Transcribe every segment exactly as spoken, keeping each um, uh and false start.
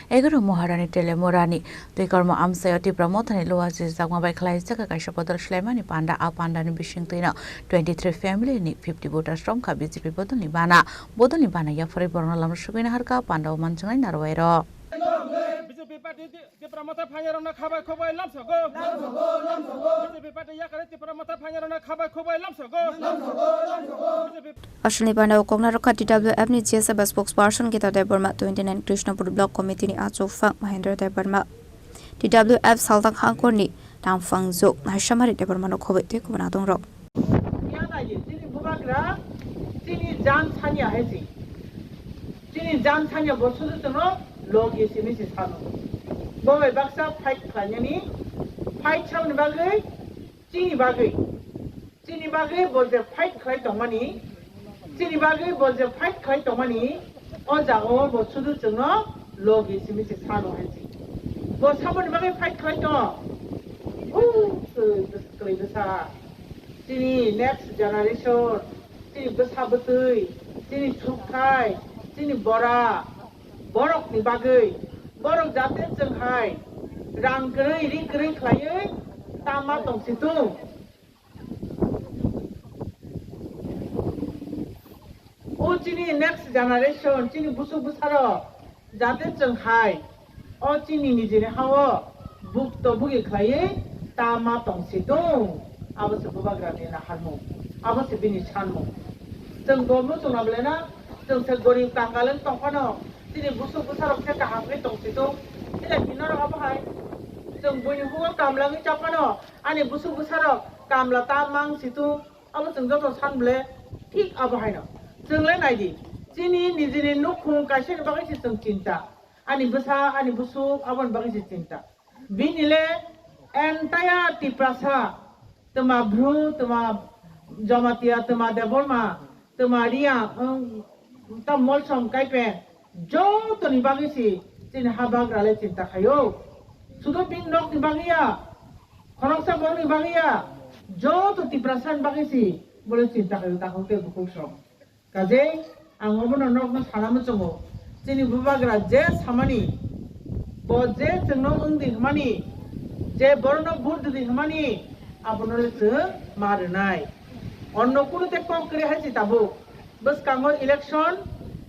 Egaroh Maharani Telemurani twikormo amchaio Tipra Mothani Luwa Chijakma bai khlaijak kaisa bodol swlaimani panda. A pandani bisingtwino twenty three family ni fifty voters romkha B J P bodolni bana. Bodolni bana yapharwi borokno lamrwsugwi naharkha pandao manjaknai narwuiairok. B J P party Tipra Motha phainarokno khabai khokbai lamsogo. B J P party yakarwi Tipra Motha phainarokno khabai khokbai lamsogo. B J P Aswkni panda o koknarok kha T W F ni G S F spokesperson Gita Debbarma, twenty nine Krishnapur Block Committee ni achukphang Mahendra Debbarma, T W F Saltang Hangkorni tangphang jok Naisamari Debbarma no khobwi tei kubun adongrok. Phiya naidi, chini bubagra, chini jan sanya hai si. Chini jan sanya bo sudu chwngno logi simi si sano. Bo bai baksa fight khlainani, fight saboni bagwi, chini bagwi. Chini bagwi bo je fight khlai tongmani, chini bagwi bo je fight khlai tongmani, o jagao bo sudu chwngno logi simi se sano hai si. Bo saboni bagwi fight khlai tong. Hu, kwrwi bwsa, kwrwi bwsa. Chini next generation, chini bwsa bwtwi, chini sukthai, chini bora, borokni bagwi, borok jate chwng hai rang kwrwi, ri kwrwi khlaiwi tama tong si tung. O chini next generation, chini busuk bwsarok, jate chwng hai, o chini nijini hao bukto bugi khlaiwi tama tong si tung. Abo se bubagrani naharmung, abo se bini sanmung. Chwng bo muchungna belai na, chwng se gorib kangal wng tong phano, chini busuk bwsarok khe kaham khe tong si tung. Chini hinorok abo hai, chwng buini hugo kamla wngwi cha phano, ani busuk bwsarok kamla ta mang si tung. Abo chwng joto san ble thik abo haino. Chwng le nai di, chini nijini nukhung kaisa ni bagwi se chwng chinta. Ani bwsa, ani busuk, aboni bagwi se chinta. Bini le entire Tiprasa, twma Bru, twma Jamatia, twma Debbarma, twma Riya, wng, ta Molsom Kaipen, jotoni bagwi se chini habagra le chinta khaio. Sudo bini nokni bagwi ya, khoroksa borokni bagwi ya, joto Tiprasani bagwi se bole chinta khaio, takhuk tei bukhuk song. Kajei ang obono nokno sana muchungo, chini bubagra je samani, bo je chwngno wng di hwnmani, je borokno vote di hwnmani, abono le chwng ma rwnai. Onno kunu tei kok kwrwi hai se tabuk. Bwskango election,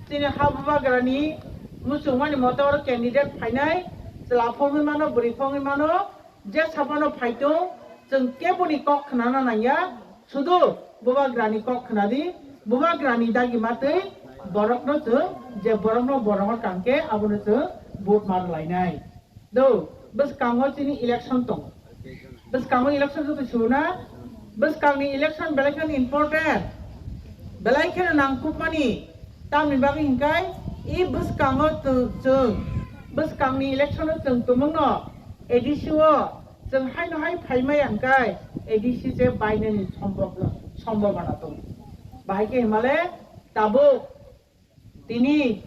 chini ha bubagrani muchungmani mote oro candidate phainai, chwla phongwi mano, bwrwi phongwi mano, je saphano phaitung, chwng keboni kok khnana nangya, sudu bubagrani kok khnadi, bubagrani dagi matwi borokno chwng, je borokno borokno kangkhe abono chwng vote ma rwlainai. Do, bwskango chini election tongo. Bwskango election joto suna, bwskangni election belai kheno important, belai kheno nangkukmani. Tamni bagwi hinkai, i bwskango chwng, chwng, bwskangni election o chwng tumungno A D C o chwng haino hai phaimaya hinkai, A D C se bainani sombhobna, sombhobona tongo. Bahai khe himale tabuk tini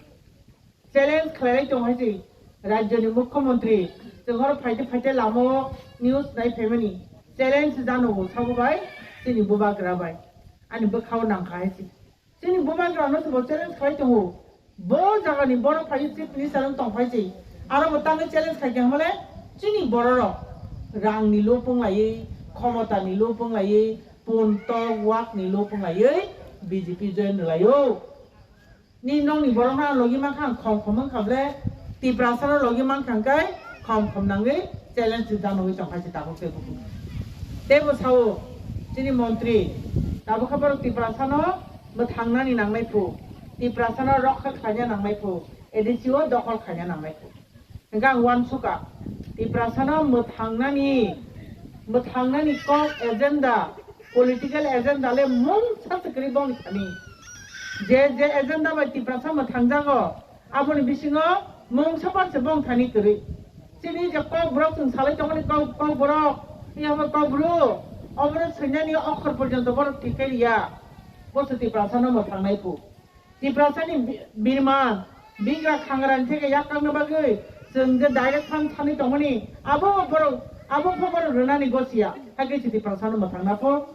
challenge khlailai tong hai se rajyoni mukhyamantri, chwng oro phaite phaite lama o news nai phaimani challenge jano bo sabo bai chini bubagra bai ani bwkhao nangkha hai se. Chini bubagra no se bo challenge khlai tongo, bo jaga ni borok phai chief minister wng tong phai se, aro bo tangwi challenge khai khe hwnmale chini borok rok rang ni lopung laiwi, khomota ni lopung laiwi, pun tok wak ni lopung laiwi B J P join rwlaio. Ni nokni borokno ang logi mankha, ang khom khom wngkha ble, Tiprasano logi mankha hwnkhe khom khom nangwi challenge rwjaknogwi tongkha se tabuk tei buphuru. Teibo sao chini montri, tabukha borok Tiprasano mwthangnani nangnai phu, Tiprasano rokha khlaina nangnai phu, A D C o dokhol khlaina nangnai phu. Hingke ang uansukha, Tiprasano mwthangnani, mwthangnani kok agenda, political agenda le mungsa se kwrwi bongni thani. Je, je agenda bai Tiprasa mwthangjago, aboni bisingo mungsa par se bong thani kwrwi. Chini je kokborok chwng salai tongmani kok, kokborok, yamo kokbru, obono swinani okhor porjonto borok thik khe riya. Bo se Tiprasano mwthangnai phu. Tiprasani bi-, birman, bigra khangrani theke yak kakna bagwi chwng je direct fund thani tongmani, abo borok, abo pho borok rwnani gosiya, hakhe se Tiprasano mwthangna pho.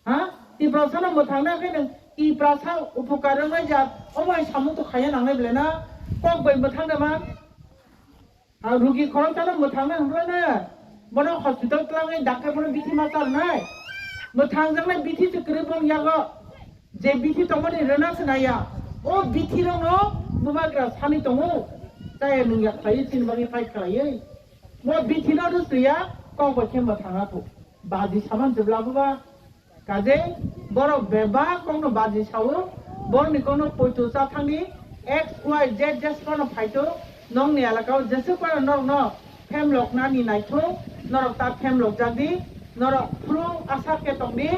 Ha? Tiprasano mwthangna khe nwng Tiprasa upukar wngmani ja, omo hai samung to khaiya nangnai belai na, kok bai mwthangna man. Ang rugi khoroksa no mwthangna hwnkhla na, bono hospital twlangwi doctor bono bithi ma charnai. Mwthangjaknai bithi se kwrwi bong yago. Je bithi tongmani rwna se naiya. O bithi rokno bubagra sani tongo. Chaya nungya khlaiwi chini bagwi fight khlaiwi. Mo bithi no rwsliya, kok bai khe mwthangna phu. Baji saman jebla buba. Kaje borok bebak kokno baji sao, borokni kokno poito chathangni X Y Z jesphano phaito, nongni elakao jeswk phano norokno phemloknani naithok, norok ta phemlokjakdi, norok phuru asa khe tongdi,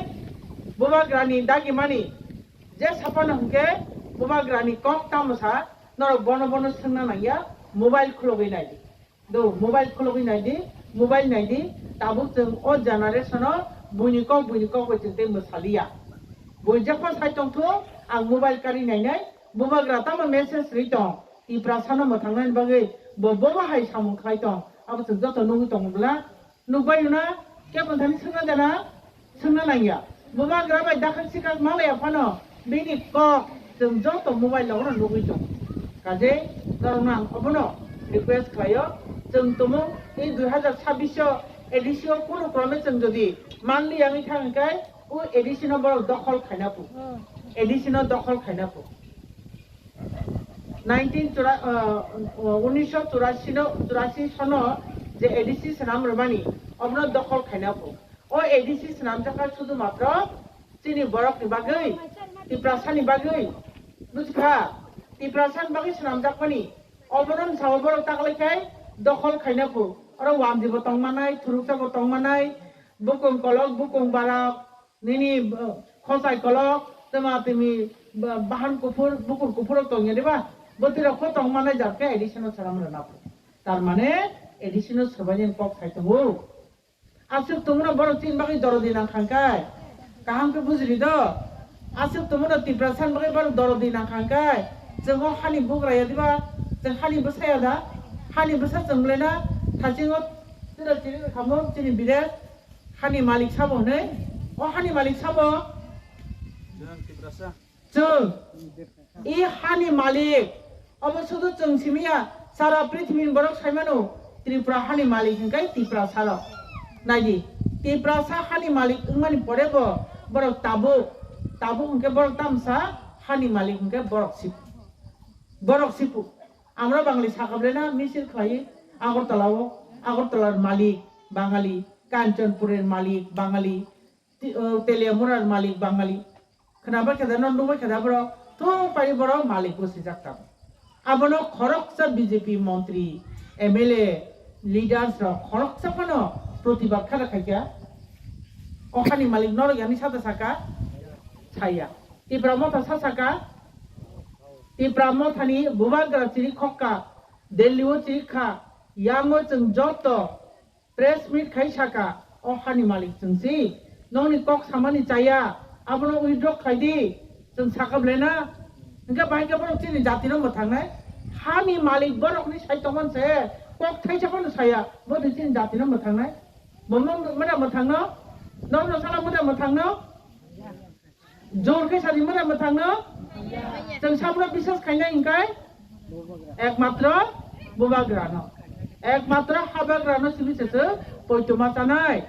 bubagrani dagimani je saphano hwnkhe bubagrani kok tamo sa, norok bono bono swngna nangya, mobile khulogwi naidi. Do, mobile khulogwi naidi, mobile naidi, tabuk chwng o generation o buini kok, buini kok bai chwng tei mwsaliya. Bui jephor sai tongthu, ang mobile kari nainai, bubagra tamo message ri tong, Tiprasa no mwthangnani bagwi, bo bobo hai samung khlai tong, abo chwng joto nugwi tongo bwla, nukbai rwna, kebo thani swngna dana, swngna nangya. Bubagra bai dakhak sikak malaya phano bini kok chwng joto mobile rok nugwi tongo. Kaje norokno ang obono request khlaio, chwng tumung tei dui hazar chabbish o A D C o kunu krome chwng jodi manli yangwi thang hwnkhe o A D C no borok dokhol khaina phu. A D C no dokhol khaina phu. Nineteen chura-, uh, uh, unisho churasi no, churasi sono je A D C swnam rwmani, obono dokhol khaina phu. O A D C swnamjak kha sudhu matro chini borokni bagwi, Tiprasani bagwi. Bujikha? Tiprasani bagwi swnamjakmani. Obono bwsao borok taklai khai dokhol khaina phu. Oro wanji bo tongmanai, thuruksa bo tongmanai, bukung kolok, bukung barak, nini, uh, khosai kolok, twma twmi, ba-, bahan kuphur, bukur kuphur rok tongya diba? Bwtwi rok kho tongmanai jat khe A D C no swnam rwna phu. Tar mane A D C no swbaini kok sai tongo. Aswk tongmano borok chini bagwi dorodi nang kha hwnkhe. Kaham khe bujiri do. Aswk tongmano Tiprasani bagwi borok dorodi nang kha hwnkhe. Chwng o hani bugra ya diba? Chwng hani bwsa ya da? Hani bwsa chwng le na? Thachingo tira chiri kamo chini bide. Hani malik sabo hwnwi. O hani malik sabo? Chwng Tiprasa. Chwng i hani malik, obo sudu chwng simi ya, sara prithibini borok sai mano, Tripura hani malik hwnkhe Tiprasa rok. Naidi, Tiprasa hani malik wngmani pore bo borok tabuk, tabuk hwnkhe borok tamsa hani malik hwnkhe borok sipu. Borok sipu. Amra Bangali sakha ble na misil khlai Agartala o, Agartala malik Bangali, Kanchanpur malik Bangali, Ti-, o, Teliamura malik Bangali. Khwnaba khe da, no nugwi khe da borok. Thung pai borok malik bo swijak tamo. Abono khoroksa B J P montri, M L A, leaders rok khoroksa phano protibad kha da khaikha. O hani malik norok yani sata saka? Saya. Tipra Motha sa saka? Tipra Mothani bubagra chiri khokka, Delhi o chiri kha, yango chwng joto press meet khai saka, o hani malik chwng si, nokni kok samani chaya, abono withdraw khlai di, chwng saka ble na? Hwnkhe bahai khe borok chini jati no mwthangnai? Hani malik borokni sai tongmani se kok thaisa phano saya, bo de chini jati no mwthangnai? Bo no mada mwthangno? Norokno sala mada mwthangno? Jor khe sadi mada mwthangno? Chwng sabno biswas khainai hwnkhe? Ekmatro bubagrano. Ekmatro habagrano simi se chwng poitoma chanai.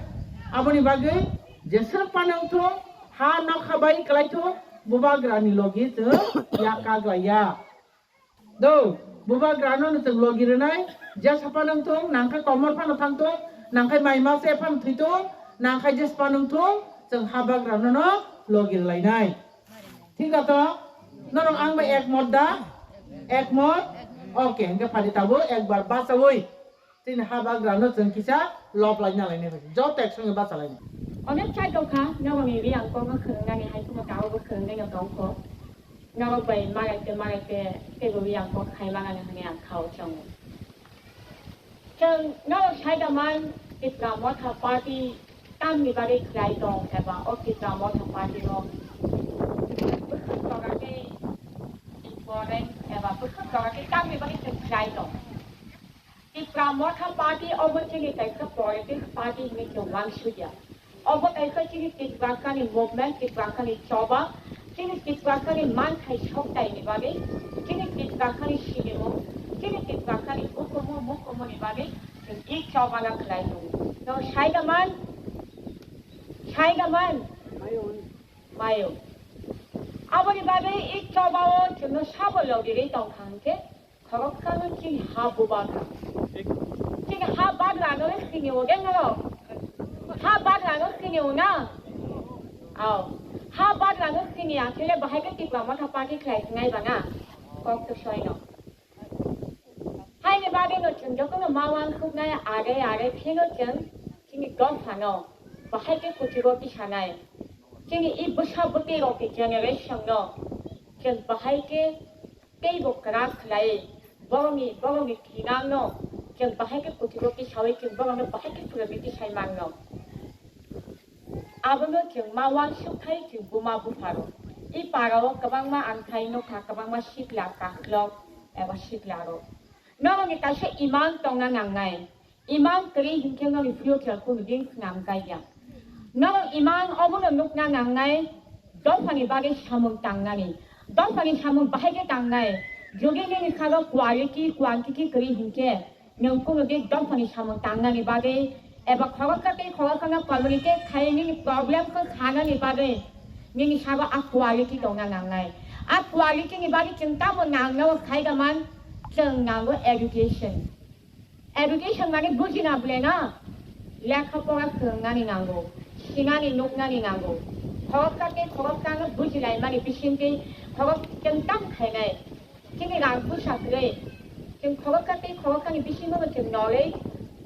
Aboni bagwi jeswk phano wngthung, ha nokha bai kwlai thung, bubagrani logi chwng yak kaglaiya. Do, bubagrano no chwng logi rwnai, jesa phano wngthung, nangkhe komor phano thangthung, nangkhe mai mase phano thwithung, nangkhe jesa phano wngthung, chwng habagrano no logi rwlainai. Thik da to? Norok ang bai ekmot da? Ekmot? Okay, hwnkhe phadi tabuk ekbar bachaui. Chini habagrano chwng kisa lob laina lainai bai. Joto ek songe bacha lainai. Onek chai tongkha, norokni riyang kokno khwngnani hai kheno tabukbo khwngnai no tongkho. Norok bai marai khe, marai khe, teibo riyang kok khai manani hwnwi ang kha-o chongo. Chwng norok sai da man, Tipra Motha Party tamni bagwi khlai tong eba o Tipra Motha Party no bwkhak toga khe important eba bwkhak toga khe tamni bagwi chwng khlai tong. Tipra Motha Party obo chini kaisa politics party hinwi chwng uansukya. Obo kaisa chini Tiprasani movement, Tiprasani choba, chini Tiprasani manthai soktaini bagwi, chini Tiprasani sinimung, chini Tiprasani hukumu mukumuni bagwi. Chobana khlai tongo. No sai da man? Sai da man? Mayo. Aboni bagwi i chobao chwngno sabo logirwi tongkha hwnkhe khoroksa no chini ha bubagra. Chini ha bagrano le sini o de norok? Ha bagrano sini o na? Ao. Ha bagrano sini akhile bahai khe Tipra Motha party khlai sinai ba na? Kok to soino. Haini bagwi no chwng jotono ma uansuknai are are phino chwng chini dophano bahai khe kuchugo tisanai. Chini i bwsa bwtwi rokni generation no chwng bahai khe teibo kwrak khlai borokni borokni thinangno chwng bahai khe kuchugo tisawi chwng borokno bahai khe phwrwngwi tisai mangno. Abono chwng ma uansuk khai chwng buma bupharok. I parao kwbangma ang khai nukha, kwbangma sikla kaklok eba siklarok. Norokni kaisa imang tongna nangnai. Imang kwrwi hinkhe noni future kunu din swnam kaiya. Norok imang obono nukna nangnai, dophani bagwi samung tangnani. Dophani samung bahai khe tangnai. Jodi nini salo quality, quantity kwrwi hinkhe, nwng kunu din dophani samung tangnani bagwi eba khoroksa tei khoroksano communicate khai nini problem khe sanani bagwi nini sabo a quality tongna nangnai. A quality ni bagwi chwng tamo nangno khai da man, chwng nango education. Education mane bujina bwleno lekha pora swrwngnani nango, sinani nuknani nango. Khoroksa tei khoroksano bujilaimani bisingtwi khorok chwng tam khainai. Chini rang puisa kwrwi, chwng khoroksa tei khoroksani bisingo chwng knowledge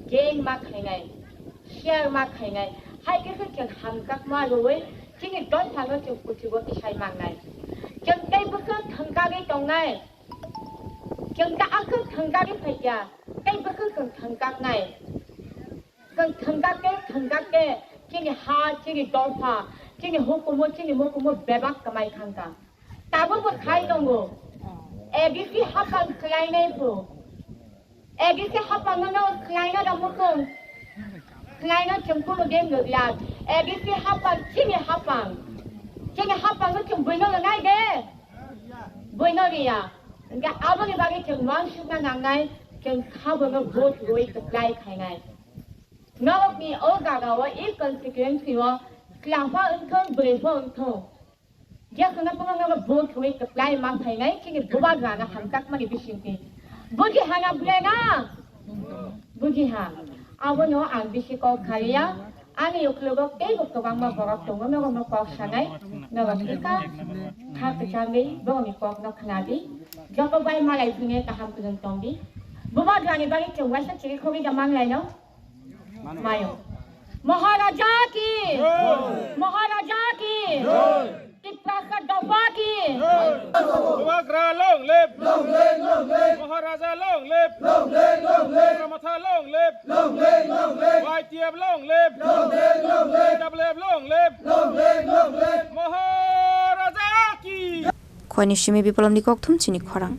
gain ma khainai, share ma khainai. Hai khe khe chwng hamjakma rwui chini dophano chwng kuchugo tisai mangnai. Chwng tei bwkhwng thwngkagwi tongnai. Chwng ta aswk thwngkagwi phaikha, tei bwkhwng chwng thwngkaknai. Chwng thwngkakhe, thwngkakhe, chini ha, chini dopha, chini hukumu, chini mukumu bebak kwmai thangkha. Tabukbo khai tongo. A D C hapang khlainai phu. A D C hapang no khlaina da mukhung. Khlaina chwng kunu din gwglak. A D C hapang chini hapang. Chini hapang no chwng buino rwnai de. Buino riya. Hwnkhe aboni bagwi chwng uansukna nangnai, chwng sabono vote rwui kwplai khainai. Norokni o jagao, i constituency o, chwla pha wngthung, bwrwi pha wngthung. Jephuru phano nono vote rwui kwplai ma phainai, chini bubagrano hamjakmani bisingtwi. Buji hana bwlena? Buji ha. Abono ang bisi kok khaliya. Ani uklogo teibo kwbangma borok tongo, norokno kok sanai. Norok kisa kha kwchangwi borokni kokno khnadi. Joto bai malai phine kaham kwrwng tongdi. Bubagrani bagwi chwng waisa chiri khogwi da manglaino. Mayo. Maharaja ki! Jai! Maharaja ki! Jai! Tiprasa dopha ki! Jai! Bubagra long live! Long live, long live! Maharaja long live! Long live, long live! Tipra Motha long live! Long live, long live! Y T F long live! Long live, long live! T W F long live! Long live, long live! Maharaja ki! Khoini simi Biplobni kokthum chini khorang.